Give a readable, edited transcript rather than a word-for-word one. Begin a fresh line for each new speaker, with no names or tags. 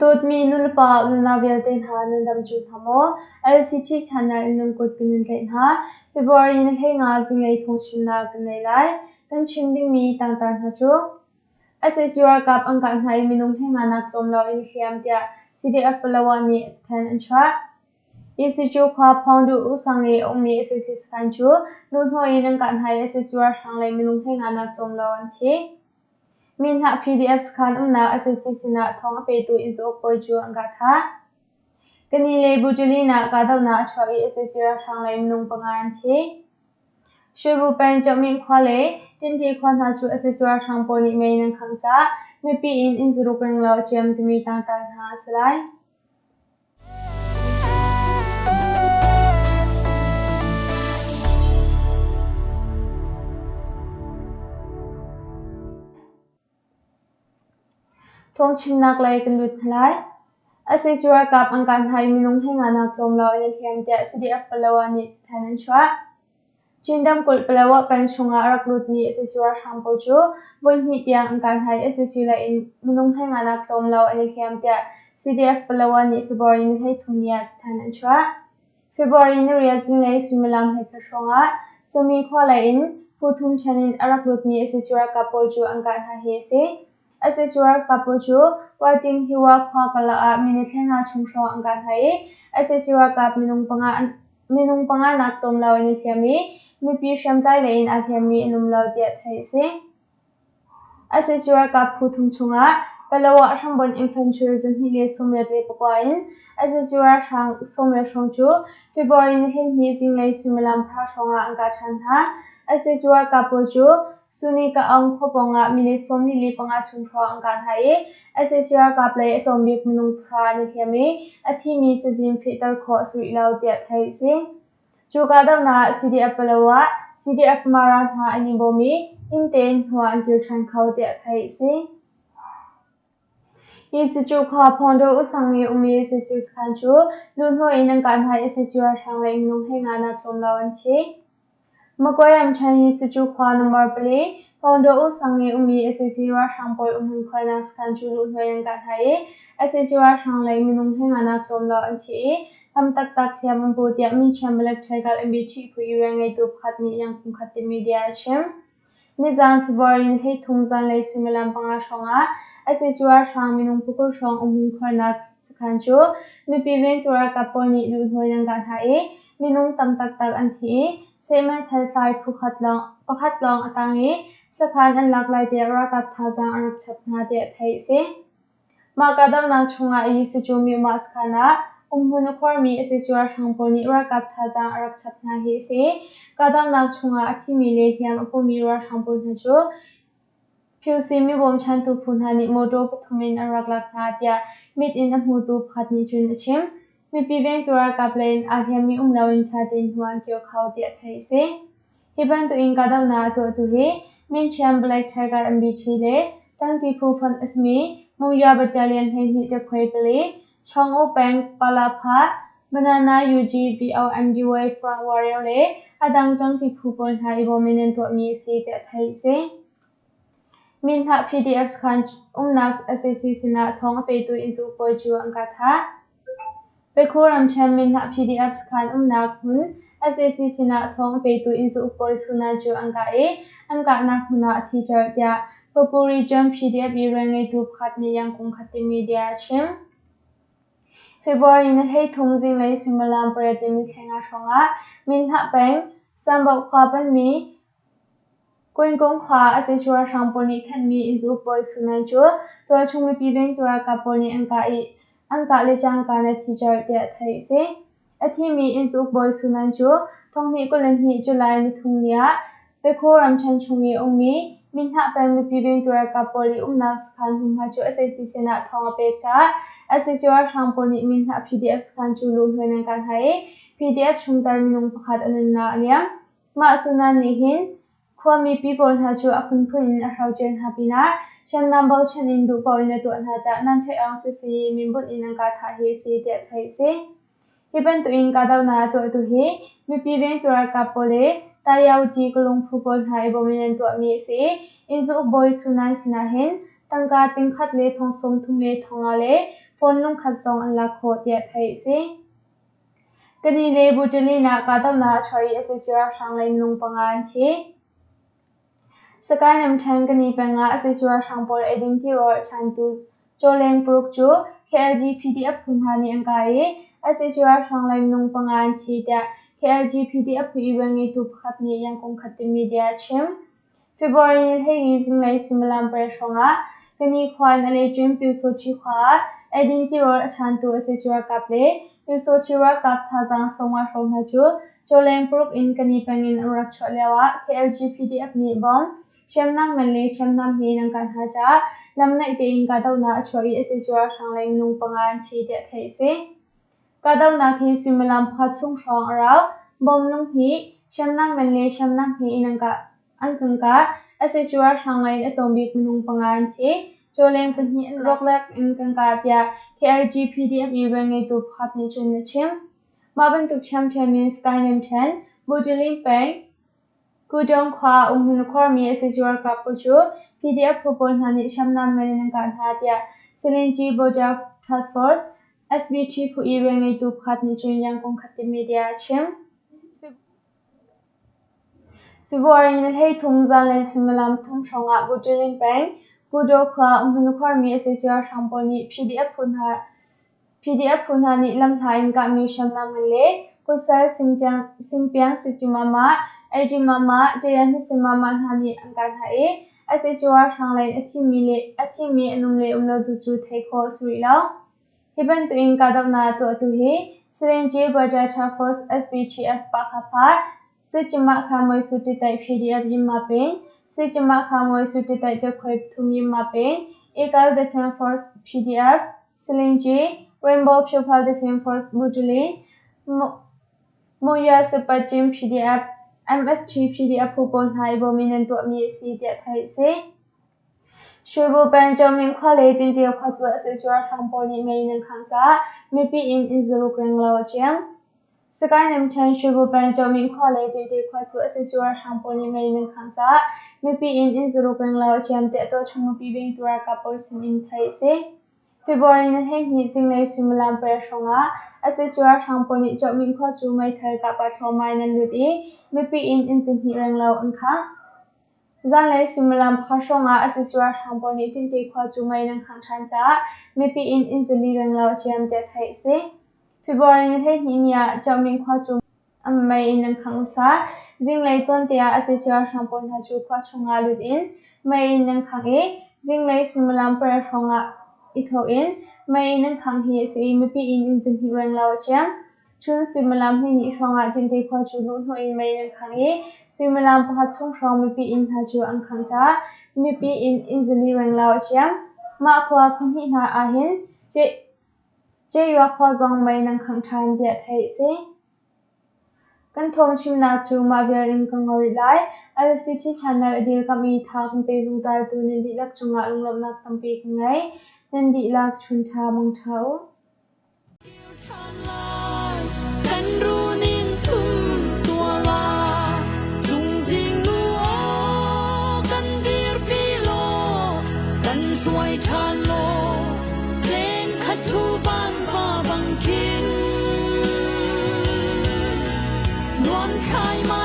Dawtmi nulepa nunau vialte hna nan dam cio hna maw? LCT channel in nan kut kan in tlaih hna. February ni 15 zinglei thawngchimnak kan nei lai. Kan chim dingmi tlangtar hna cu sac ralkap an kah hna i minung 15 nak tlawm lo in hliam tiah CDF Palawa nih cathanh an chuah. ECU khua Phawngduh Usang i a ummi sac sakhan cu luhhnawh in an kah hna i sac ralhrang lei minung 15 nak tlawm lo an thi. Minhlah PDF sakhan umnak sac sinah thawng a petu inn cauk bawi cu an kah thah. Kani le Butali ah kahdohnak a chuak i sac ralhrang lei minung panga an thi. Shwebu peng Kyaukmyint khua le Tinti khua hna cu sac ralhrang pawl nih mei in an khangh caah mipi inn inn zaruk renglo a ciam timi tlangtar hna a si lai. Phungchimnak lei kan lut hna lai. Sac ralkap an kah hna i minung 15 nak tlawm lo an i hliam tiah CDF Palawa nih cathanh an chuah. Chin ramkulh Palawa peng chungah a rak lutmi sac ralhrang pawl cu voihnih tiang an kah hna i sac lei in minung 15 nak tlawm lo an i hliam tiah CDF Palawa nih February ni 33 ni ah cathanh an chuah. February ni riat zinglei suimilam 12 hrawngah Sami khua lei in phu thum ṭhen in a rak lutmi sac ralkap pawl cu an kah hna hi a si. Sac ralkap pawl cu Wating Hiwa khua karlak ah minute 15 chung hrawng an kah hna i sac ralkap minung panga nak tlawm lo an i hliam i mipi hriamtlai lei in aa hliammi an um lo tiah theih a si. Sac ralkap phu thum chungah Palawa hrambunh infantry 289 in sac ralhrang 90 hrawng cu February ni 12 zinglei suimilam pahra hrawngah an kah ṭhan hna. Sac ralkap pawl cu Sunni Kaung khua pawngah minute 45 chung hrawng an kah hna i sac ralkap lei a tlawmbik minung pahra an i hliam i a thimi cazin fehter khawh a si rih lo tiah theih a si. Cu kahdohnak ah CDF Palawa, CDF Mara hna an i bawm i him tein hnu ah an kir ṭhan kho tiah theih a si. Hi sicu khua Phondo Usang i ummi sac sakhan cu luhhnawh in an kah hna i sac ralhrang lei minung 15 nak tlawm lo an thi. Magway ramṭhen hi sicu khua number pali Phondo Usang i ummi sac ralhrang pawl umhmun khualnak sakhan cu luhhnawh in an kah hna i sac ralhrang lei minung 15 nak tlawm lo an thi i tam taktak hliam an pu tiah Minchiam Black Tiger MBT phu i rianngeitu pakhat nih Yangphung Khat timi media a chim. Nizaan February ni 13 zanlei suimilam panga hrawngah sac ralhrang minung pakul hrawng umhmun khuarnak sakhan cu mipi vengtu ralkap pawl nih luhhnawh in an kah hna i minung tam taktak an thi i seh meithal tlai phu pakhat lawng a tang i sakhan an lak lai tiah ralkap thazaang an rak chap hna tiah theih a si. Mah kahdohnak chungah Yisicu Myanmar sakhan ah umhmun a khuarmi sac ralhrang pawl nih ralkap thazaang a rak chap hna hi a si. Kahdohnak chungah a thimi le hliam a pumi ralhrang pawl hna cu Phyosi mibawmchantu phu hna nih motor pathum in an rak lak hna tiah mit in a hmutu pakhat nih cun a chim. Mipi vengtu ralkap lei in aa hliammi um loin ṭha tein hnu an kir kho tiah theih a si. Hi bantukin kahdohnak a tuahtu hi Minchiam Black Tiger MBT le Tangti phu fonh a simi Monywa Battalion 12 ṭekhuai pali, Chawngu peng Palapha, Banana UG VOMDY Front Warrior le a dang ṭangṭi phu pawl hna i bawm in an tuahmi a si tiah theih a si. Minhlah PDF sakhan umnak sac sinah thawng a petu innzuk pawl cu an kah thah. Pekhu ramṭhen Minhlah PDF sakhan umnak hmun sac sinah thawng a petu innzuk pawl Sunan cu an kah i an kahnak hmun ah a thi colh tiah Papu Region PDF i rianngeitu pakhat nih Yangkung Khatte Media a chim. February ni 13 zinglei suimilam pariat le minute 15 hrawngah Minhlah peng Samboh khua panhmi Kuinkung khua a sac ralhrang pawl nih thenhmi innzuk bawi Sunan cu tualchung mipi vengtu ralkap pawl nih an kah i an kah le cangka in a thi colh tiah theih a si. A thimi innzuk bawi Sunan cu 2022 July nithum ni ah Pekhu ramṭhen chung i a ummi Minhlah peng mipi vengtu ralkap pawl i umnak sakhan hmunhma cu sac sinah thawng a pek caah sac ralhrang pawl nih Minhlah PDF sakhan cu luhhnawh in an kah hna i PDF chungtel minung pakhat a nunnak a liam. Mah Sunan nih hin khuami pi pawl hna cu a phunphun in a hrocer hna pinah hriamnam bochan in duh paoh in a tuah hna caah nan theih awk sisi minbunh in an kah thah hi a si tiah theih a si. Hi bantukin kahdohnak a tuahtu hi mipi vengtu ralkap pawl le Tayauti Kalung phu pawl hna i bawm in an tuahmi a si i innzuk bawi Sunan sinah hin tangka tingkhat le thong 30 le thong nga le Phone lungkhat zong an lak khawh tiah theih a si. Kani le Buṭilin ah kahdohnak a chuah i sac ralhrang lei minung panga an thi. Sakae ramṭhen Kani peng ah sac ralhrang pawl eiding tirawl a chantu cawleng paruk cu KLG PDF phu hna nih an kah i sac ralhrang lei minung panga an thi tiah KLG PDF phu i rianngeitu pakhat nih Yangon Khatte Media a chim. February ni 12 zinglei suimilam pariat hrawngah Kani khua in a leicun Pyusawhti khua ah eidin tirawl a chantu sac ralkap le Pyusawhti ralkap thazaang sawmnga hrawng hna cu cawleng paruk in Kani peng in an rak chuah lioah KLG PDF nih bom, hriamnam ngan le hriamnam he in an kah hna caah lam naih tein kahdohnak a chuah i sac ralhrang lei minung panga an thi tiah theih a si. Kahdohnak hi suimilam pakhat chung hrawng a rau. Bom lunghnih, hriamnam ngan le hriamnam hme in an kah. An kan kah. Sac ralhrang lei in a tlawm bik minung panga an thi. Cawleng pahnih an rawklek in kan kah tiah KLG PDF i rianngeitu pakhat nih cun a chim. Mah bantuk ṭhiamṭhiam in Skynem ṭhen, Buṭilin peng, Kudong khua ah umhmun a khuarmi sac ralkap pawl cu PDF phu pawl hna nih hriamnam ngan in an kah hna tiah Silingi Border Task Force SBT phu i rianngeitu pakhat nih cun Yangon Khatte Media a chim. February ni 13 zanlei suimilam thum hrawngah Buṭilin peng, Kudaw khua umhmun a khuarmi sac ralhrang pawl nih PDF phu hna PDF phu hna nih lamhla in kahmi hriamnam ngan le kutsal singpiang sitimama, eitimama, tayanhnisimama hna nih an kah hna i sac ralhrang lei in a thimi an um le um lo tu cu theih khawh a si rih lo. Hi bantukin kahdohnak a tuahtu hi Silingi Border Task Force SBTF Pakha Sitimah kha Moisu Titaih PDF Yimma Pin, Sitimah kha Moisu Titaih Takhoi Pathum Yimma Pin, Eagle Defense Force PDF, Silingi, Rainbow Pupil Defense Force Butuli, Muya Super Team PDF, MST PDF phu pawl hna i bawm in an tuahmi a si tiah theih a si. Shwebu peng Chawmin khua le Tinṭio khua cu sac ralhrang pawl nih mei in an khangh caah mipi inn inn zaruk renglo a ciam. Sakae ramṭhen Shwebu peng Chawmin khua le Tinṭi khua cu sac ralhrang pawl nih mei in an khangh caah mipi inn inn zaruk renglo a ciam tiah tualchung mipi vengtu ralkap pawl sin in theih a si. February ni 12 zinglei suimilam pariat hrawngah sac ralhrang pawl nih Chawhming khua cu meithal kahpah thluahmah in an lut i mipi inn inn zihnih renglo an khangh. Zanlei suimilam pakhat hrawngah sac ralhrang pawl nih Tinte khua cu mei in an khangh ṭhan caah mipi inn inn zali renglo a ciam tiah theih a si. February ni 12 ni ah Chawhming khua cu mei in an khangh hmasa. Zinglei tuante ah sac ralhrang pawl hna cu khua chungah lut in mei in an khangh i zinglei suimilam pariat hrawngah i thawk in mei in an khangh hi a si i mipi inn inn zihnih renglo a ciam. Chun suimilam hleihnih hrawngah Tinte khua cu luhhnawh in mei in an khangh i suimilam pakhat chung hrawng mipi inn hna cu an khangh caah mipi inn inn zali renglo a ciam. Mah khua khuahnih hna ahhin Ceiyua khua zong mei in an khangh ṭhan tiah theih a si. Kan thawngchimnak cu mah vial in ka ngol rih lai. LCT Channel a dirkamh i tha kan pe zungzaltu nan dihlak cungah lunglawmhnak tampi ka ngei. Nan dihlak chunṭha mangṭha u.
Kan runin sum tua la Cungzing nu aw kan dirpi law kan hruai ṭhan law Len khat thu van va bang khin Nuam khai ma.